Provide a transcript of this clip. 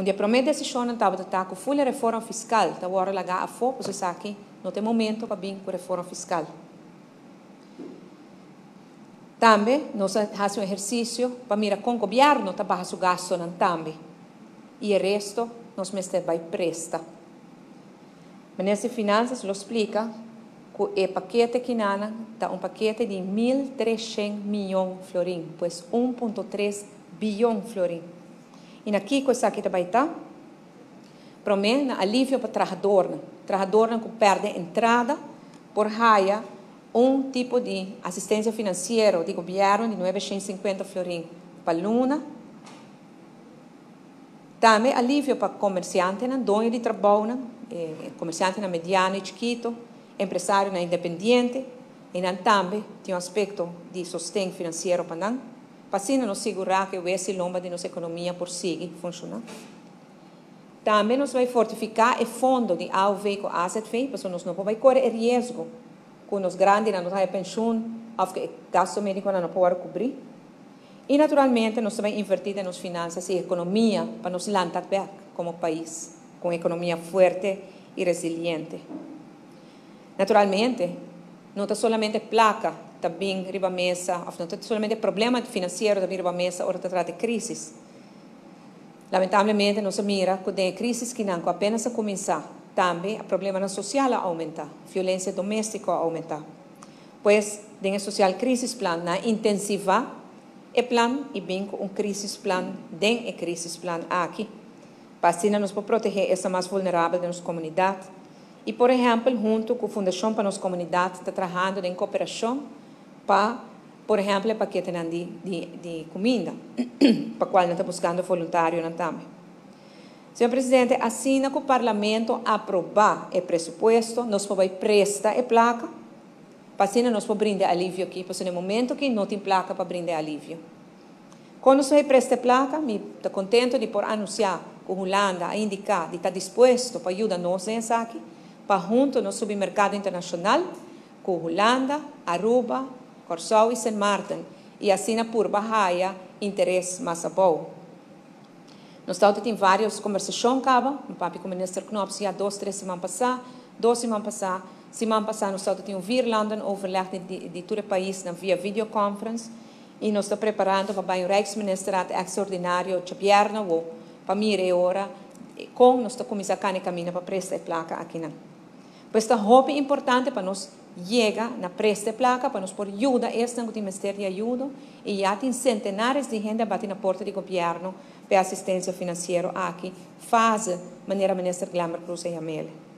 Un di e promé desishonnan tabata ta ku full e reforma fiskal ta wòrdu lagá afó, pues esaki no ta e momento pa bin ku reforma fiskal. Tambe nos a hasi un ehersisio pa mira kon gobièrnu ta baha su gastunan tambe i e resto nos mester bai presta. Minister di Finansas lo splika ku e pakete kinanan ta un pakete di 1300 mion florin, pues 1,3 bion florin. I na kiko esaki ta bai ta? Promé, na alivio pa trahadónan. Trahadónan ku pèrdè entrada por haya un tipo di asistensia finansiero di gobièrnu di 950 florin pa luna. Tambe alivio pa komersiantenan, doño di trabou, komersiantenan mediano i chikitu, empresarionan independiente, i nan tambe tin un aspekto di sosten finansiero pa nan, pa asina nos sigurá ku e lomba di nos ekonomia por sigui funshoná. Tambe nos ta bai fortifiká e fondo di AOV ku AZV, pasobra nos no por kore riesgo ku nos grandinan no penshun, òf ku gastu médiko no por kubri. I naturalmente nos ta bai invertí den nos finansa i ekonomia pa nos lanta bèk komo pais, ku ekonomia fuerte i resiliente. Naturalmente, no ta solamente plaka ta bin riba mesa, òf no ta solamente problema finansiero ta bin riba mesa ora ta trata krísis. Lamentablemente, nos a mira ku e krísis ku nan apenas a kuminsá, tambe e problema sosial a oumentá, violensia doméstiko a oumentá. Pues, den social crisis plan, nan a intensivá e plan i bin ku un crisis plan den e crisis plan aki. Pa asina nos por protegé esnan mas vulnerabel di nos komunidat. I, por ehèmpel, huntu ku Fundashon pa nos Komunidat, ta trahando den kooperashon pa, por ehèmpel, pakete di kuminda, pa kual nos ta buskando voluntario tambe. Señor Presidente, asina ku Parlamento aprobá e presupuesto, nos por presta e plaka, pa asina nos por brinda alivio aki, pasobra na momento ku no tin plaka pa brinda alivio. Kon nos presta plaka, mi ta kontentu di por anunsiá ku Hulanda a indiká di ta dispuesto pa yuda nos aki, pa huntu nos subi merkado internashonal, ku Hulanda, Aruba, Kòrsou i Sint Maarten, i asina por baha interes mas abou. Nos tabatin vários kombersashon kaba, mi a papia ku minister Knops ya 2, 3 siman pasá, 2 siman pasá, siman pasá nos tabatin un vierlanden overleg di tur pais via videoconference i nos ta preparando pa un Rijksministerraad extraordinario djabièrnè pa mira ora kon nos ta kuminsá kana pa presta e plaka akinan. Pues ta hopi importante pa nos yega na presta plaka pa nos por yuda esnan ku tin mester di ayudo i ya tin sentenares di hende bati na porta di gobièrnu pa asistensia finansiero aki, fase manera minister Glenbert Croes a yam'é.